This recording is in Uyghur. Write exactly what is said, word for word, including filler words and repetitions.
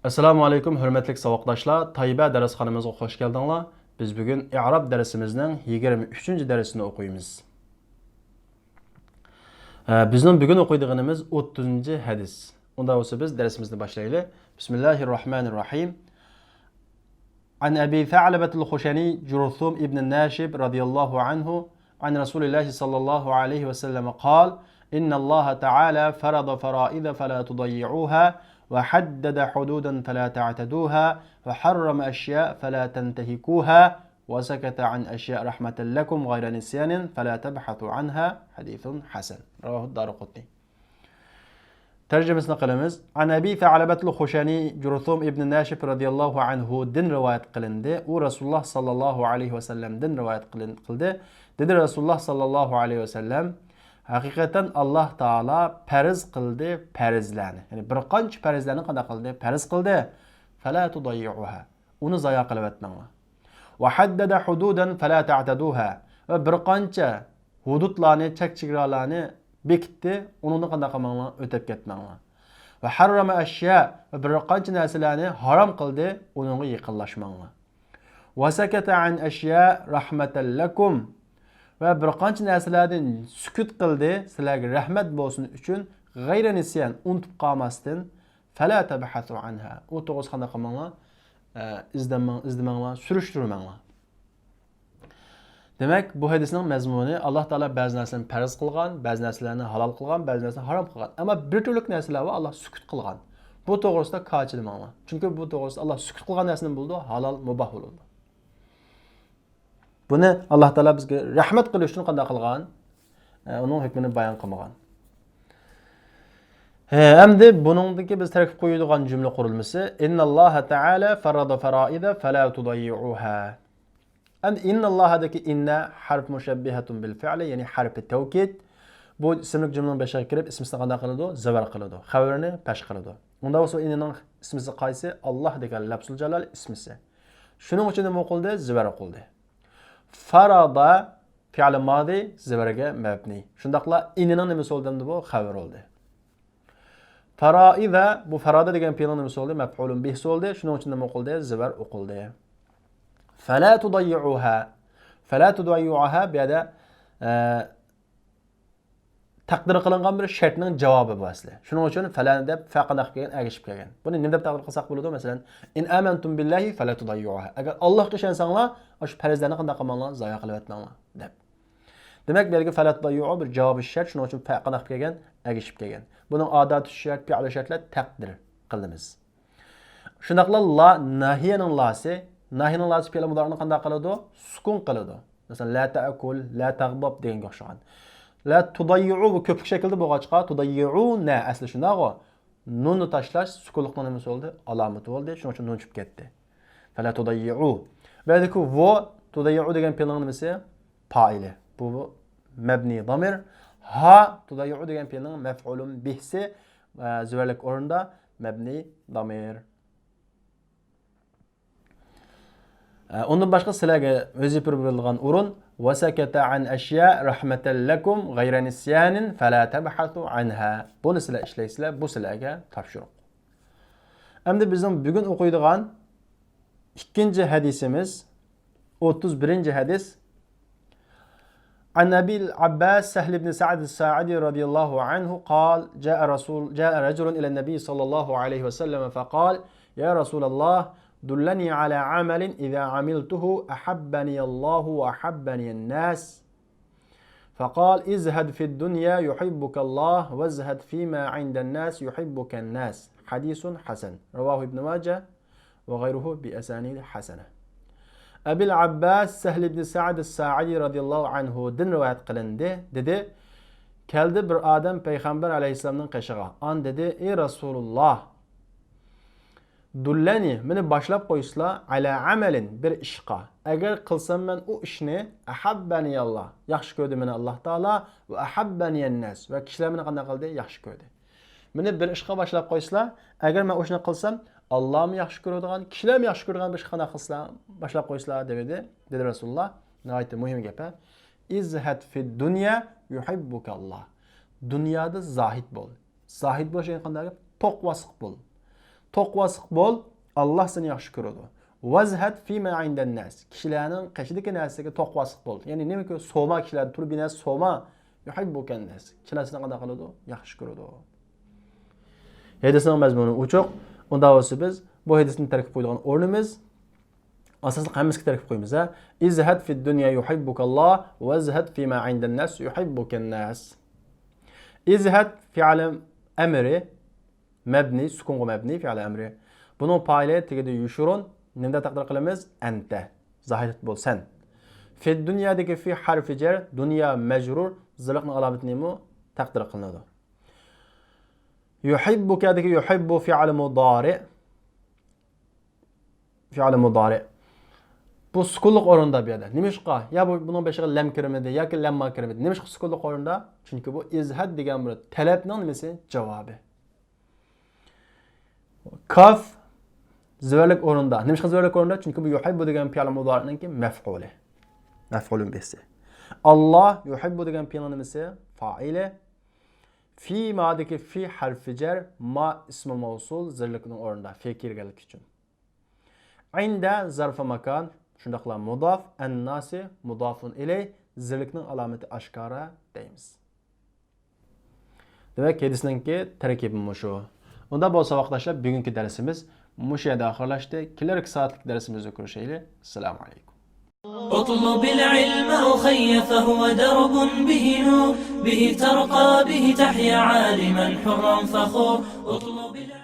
ئەسسالامۇ ئەلەيكۇم، ھۆرمەتلىك ساۋاقداشلار، تايبە دەرسخانىمىزغا خوش كەلدىڭلار. بىز بۈگۈن ئىئراب دەرسىمىزنىڭ يىگىرمە ئۈچىنچى دەرسىنى ئوقۇيمىز. ئە، بىزنىڭ بۈگۈن ئوقۇيدىغىنىمىز ئوتتۇزىنچى ھەدىس. ئۇنداق بولسا بىز دەرسىمىزنى باشلايلى. بىسمىللاھىررەھمانىررەھىم. عن أبي ثعلبة الخشني جرثوم ابن الناشب رضي الله عنه عن رسول الله صلى الله عليه وسلم قال: إن الله تعالى فرض فرائض فلا تضيعوها، وحدد حدودا فلا تعتدوها، وحرم أشياء فلا تنتهكوها، وسكت عن أشياء رحمة لكم غير نسيان فلا تبحثوا عنها. حديث حسن. رواه الدارقطني. تەرجىمىسىنى قىلىمىز. عن أبي ثعلبة الخشني جرثوم ابن ناشب رضي الله عنه دىن رىۋايەت قىلىندى. ئۇ رەسۇلۇللاھ ساللاللاھۇ ئەلەيھى ۋەسەللەمدىن رىۋايەت قىلىن-، قىلدى. دېدى رەسۇلۇللاھ ساللاللاھۇ ئەلەيھى ۋەسەللەم، ھەقىقەتەن ئاللاھ تائالا پەرز قىلدى پەرزلەرنى. يەنى بىر قانچە پەرزلەرنى قانداق قىلدى؟ پەرز قىلدى. فلا تضيعوها. ئۇنى زايا قىلىۋەتمەڭلار. وحدد حدودا فلا تعتدوها. ۋە بىر قانچە ھۇدۇدلارنى، چەك-چېگرالارنى بېكىتتى، ئۇنىڭدىن قانداق قىلماڭلار؟ ئۆتۈپ كەتمەڭلار. وحرم أشياء، ۋە بىر قانچە نەرسىلەرنى ھارام قىلدى، ئۇنىڭغا يېقىنلاشماڭلار. وسكت عن أشياء رحمة لكم، ۋە بىر قانچە نەرسىلەردىن سۈكۈت قىلدى، سىلەرگە رەھمەت بولسۇن ئۈچۈن، غير نسيان، ئۇنتۇپ قالماستىن، فلا تبحثوا عنها، ئۇ توغرىسىدا قانداق قىلماڭلار؟ ئە، ئىزدەنمەڭ-، ئىزدىمەڭلار، سۈرۈشتۈرمەڭلار. دېمەك، بۇ ھەدىسنىڭ مەزمۇنى، ئاللاھ تائالا بەزى نەرسىلەرنى پەرز قىلغان، بەزى نەرسىلەرنى ھالال قىلغان، بەزى نەرسىلەرنى ھارام قىلغان. ئەمما بىر تۈرلۈك نەرسىلەر بار، ئاللاھ سۈكۈت قىلغان. بۇ توغرىسىدا كاچىلىماڭلار. چۈنكى بۇ توغرىسىدا ئاللاھ سۈكۈت قىلغان نەرسىنى بىلىدۇ، ھالال، مۇباھ بولىدۇ. بۇنى ئاللاھ تائالا بىزگە رەھمەت قىلىش ئۈچۈن قانداق قىلغان؟ ئە، ئۇنىڭ ھۆكمىنى بايان قىلمىغان. ھە، ئەمدى بۇنىڭدىكى بىز تەركىب قويىدىغان جۈملە قۇرۇلمىسى، إن الله تعالى فرض فرائض فلا تضيعوها. ئەمدى إن الله دىكى إن حرف مشبهة بالفعل، يەنى حرف توكيد. بۇ ئىسىملىك جۈملىنىڭ بېشىغا كىرىپ، ئىسمىسىنى قانداق قىلىدۇ؟ زىبەر قىلىدۇ. خەۋىرىنى پەش قىلىدۇ. ئۇنداق بولسا، ئىننىڭ ئىسمىسى قايسى؟ ئاللاھ دېگەن لەپزۇل جالال ئىسمىسى. شۇنىڭ ئۈچۈن نېمە قىلدى؟ زىبەر قىلدى. فرض فېئىل ماضى زىبەرگە مەبنى. شۇنداقلا ئىننىڭ نېمىسى بولدى ئەمدى بۇ؟ خەۋىرى بولدى. فرائض، بۇ فرض دېگەن پېئىلنىڭ نېمىسى بولدى؟ مەپئۇلۇن بىھسى بولدى. شۇنىڭ ئۈچۈن نېمە قىلدى؟ زىبەر قىلدى. فلا تضيعوها. فلا تضيعوها بۇ يەردە، ئە، تەقدىر قىلىنغان بىر شەرتنىڭ جاۋابى بۇ ئەسلى. شۇنىڭ ئۈچۈن فلا دەپ فە قانداق كەلگەن؟ ئەگىشىپ كەلگەن. بۇنى نېمە دەپ تەقدىر قىلساق بولىدۇ؟ مەسىلەن، إن آمنتم بالله فلا تضيعوها. ئەگەر ئاللاھقا ئىشەنسەڭلار، ئاشۇ پەرزلەرنى قانداق قىلماڭلار؟ زايا قىلىۋەتمەڭلار دەپ. دېمەك، بۇ يەردىكى فلا تضيعوا بىر جاۋابى شەرت، شۇنىڭ ئۈچۈن فە قانداق كەلگەن؟ ئەگىشىپ كەلگەن. بۇنىڭ ئاداتى شەرت، پېئىلى شەرتلەر تەقدىر قىلىمىز. شۇنداقلا لا، ناھىيەنىڭ لاسى، ناھىيەنىڭ لاسى پېئىل مۇدارىئنى قانداق قىلىدۇ؟ سۈكۈن قىلىدۇ. مەسىلەن، لا تأكل، لا تغضب دېگەنگە ئوخشىغان. لا تضيعوا بۇ كۆپلۈك شەكىلدە بولغاچقا، تضيعون ئەسلى شۇنداقغۇ. نۇننى تاشلاش سۈكۈنلۈكنىڭ نېمىسى بولدى؟ ئالامىتى بولدى. شۇنىڭ ئۈچۈن نۇن چۈشۈپ كەتتى. فلا تضيعوا. بۇ يەردىكى ۋو، تضيعوا دېگەن پېئىلنىڭ نېمىسى؟ پائىلى. بۇ مەبنىي دامىر. ھا، تضيعوا دېگەن پېئىلنىڭ مەپئۇلۇن بىھسى، ئە، زىبەرلىك ئورنىدا مەبنىي دامىر. ئە، ئۇندىن باشقا سىلەرگە ۋەزىپە بېرىلغان ئورۇن، وسكت عن أشياء رحمة لكم غير نسيان فلا تبحثوا عنها. بۇنى سىلەر ئىشلەيسىلەر، بۇ سىلەرگە تاپشۇرۇق. ئەمدى بىزنىڭ بۈگۈن ئوقۇيدىغان ئىككىنچى ھەدىسىمىز، ئوتتۇز بىرىنچى ھەدىس. عن أبي العباس سهل بن سعد الساعدي رضي الله عنه قال: جاء رسول، جاء رجل إلى النبي صلى الله عليه وسلم فقال: يا رسول الله، دلني على عمل إذا عملته أحبني الله وأحبني الناس. فقال: ازهد في الدنيا يحبك الله، وازهد فيما عند الناس يحبك الناس. حديث حسن. رواه ابن ماجه وغيره بأسانيد حسنة. ئەبىل ئەبباس سەھل ئىبنى سەئد ئەس-سائىدى رەزىيەللاھۇ ئەنھۇدىن رىۋايەت قىلىندى، دېدى: كەلدى بىر ئادەم پەيغەمبەر ئەلەيھىسسالامنىڭ قېشىغا. ئاندىن دېدى: ئى رەسۇلۇللاھ، دۇللەنى، مېنى باشلاپ قويسىلا، ئەلە ئەمەلىن، بىر ئىشقا. ئەگەر قىلسام مەن ئۇ ئىشنى، ئەھەببەنىياللاھ، ياخشى كۆردى مېنى ئاللاھ تائالا، ۋە ئەھەببەنىيەنناس، ۋە كىشىلەر مېنى قانداق قىلدى؟ ياخشى كۆردى. مېنى بىر ئىشقا باشلاپ قويسىلا، ئەگەر مەن ئۇ ئىشنى قىلسام، ئاللامۇ ياخشى كۆرىدىغان، كىشىلەرمۇ ياخشى كۆرىدىغان بىر ئىشقا قانداق قىلسىلا، باشلاپ قويسىلا، دېدى، دېدى رەسۇلۇللاھ. ناھايىتى مۇھىم گەپ، ھە. ئىزھەد فىد دۇنيا يۇھىببۇكاللاھ. دۇنيادا زاھىد بول. زاھىد بولۇش دېگەن قانداق گەپ؟ توقۋاسلىق بول. توقۇۋاسلىق بول، ئاللاھ سېنى ياخشى كۆرىدۇ. ۋەزھەد فىما ئىندەنناس، كىشىلەرنىڭ قېشىدىكى نەرسىگە توقۇۋاسلىق بول. يەنى نېمە كۆ-، سوما، كىشىلەردىن تۇرۇپ بىر نەرسە سوما. يۇھىببۇكەنناس، كىشىلەر سېنى قانداق قىلىدۇ؟ ياخشى كۆرىدۇ. ھەدىسنىڭ مەزمۇنى ئوچۇق. ئۇنداق بولسا بىز بۇ ھەدىسنى تەركىب قويىدىغان ئورنىمىز، ئاساسلىق ھەممىسىگە تەركىب قويىمىز، ھە؟ ازهد في الدنيا يحبك الله وازهد فيما عند الناس يحبك الناس. ازهد فعل ئەمرى، مەبنى، سۈكۈنغا مەبنى، فعل ئەمرى. بۇنىڭ پائىلى تېگىدە يوشۇرۇن، نېمىدە تەقدىر قىلىمىز؟ ئەنتە. زاھىر بول، سەن. في الدنيا دىكى في ھەرپى جەر، دۇنيا مەجرۇر، زېرلىقنىڭ ئالامىتى نېمە؟ تەقدىر قىلىنىدۇ. يحبك دىكى يحب فعل مۇدارى. فعل مۇدارى. بۇ سۈكۈنلۇق ئورۇندا بۇ يەردە. نېمىشقا؟ يا بۇ، بۇنىڭ بېشىغا لەم كىرمىدى ياكى لەمما كىرمىدى. نېمىشقا سۈكۈنلۇق ئورۇندا؟ چۈنكى بۇ ازهد دېگەن بىر تەلەپنىڭ نېمىسى؟ جاۋابى. كاف زىبەرلىك ئورۇندا. نېمىشقا زىبەرلىك ئورۇندا؟ چۈنكى بۇ يۇھىببۇ دېگەن پېئىل مۇدارىنىڭكى مەفئۇلى. مەفئۇلۇن بىھسى. ئاللاھ يۇھىببۇ دېگەن پېئىلنىڭ نېمىسى؟ فائىلى. فىمادىكى في ھەرپى جەر، ما ئىسمى مەۋسۇل زىرلىكنىڭ ئورنىدا، في كىرگەنلىكى ئۈچۈن. ئىندە زەرفى ماكان، شۇنداقلا مۇداف، ئەنناسى مۇدافۇن ئىلەي، زىرلىكنىڭ ئالامىتى ئاشكارا دەيمىز. دېمەك، ھەدىسنىڭكى تەركىبى مۇشۇ. ئۇنداق بولسا، ۋاقىتداشلار، بۈگۈنكى دەرسىمىز مۇشۇ يەردە ئاخىرلاشتى. كېلەركى سائەتلىك دەرسىمىزدە كۆرۈشەيلى. ئەسسالامۇ ئەلەيكۇم. اطلب العلم أخي فهو درب به نور، به ترقى به تحيا عالما حرا فخور. اطلب العلم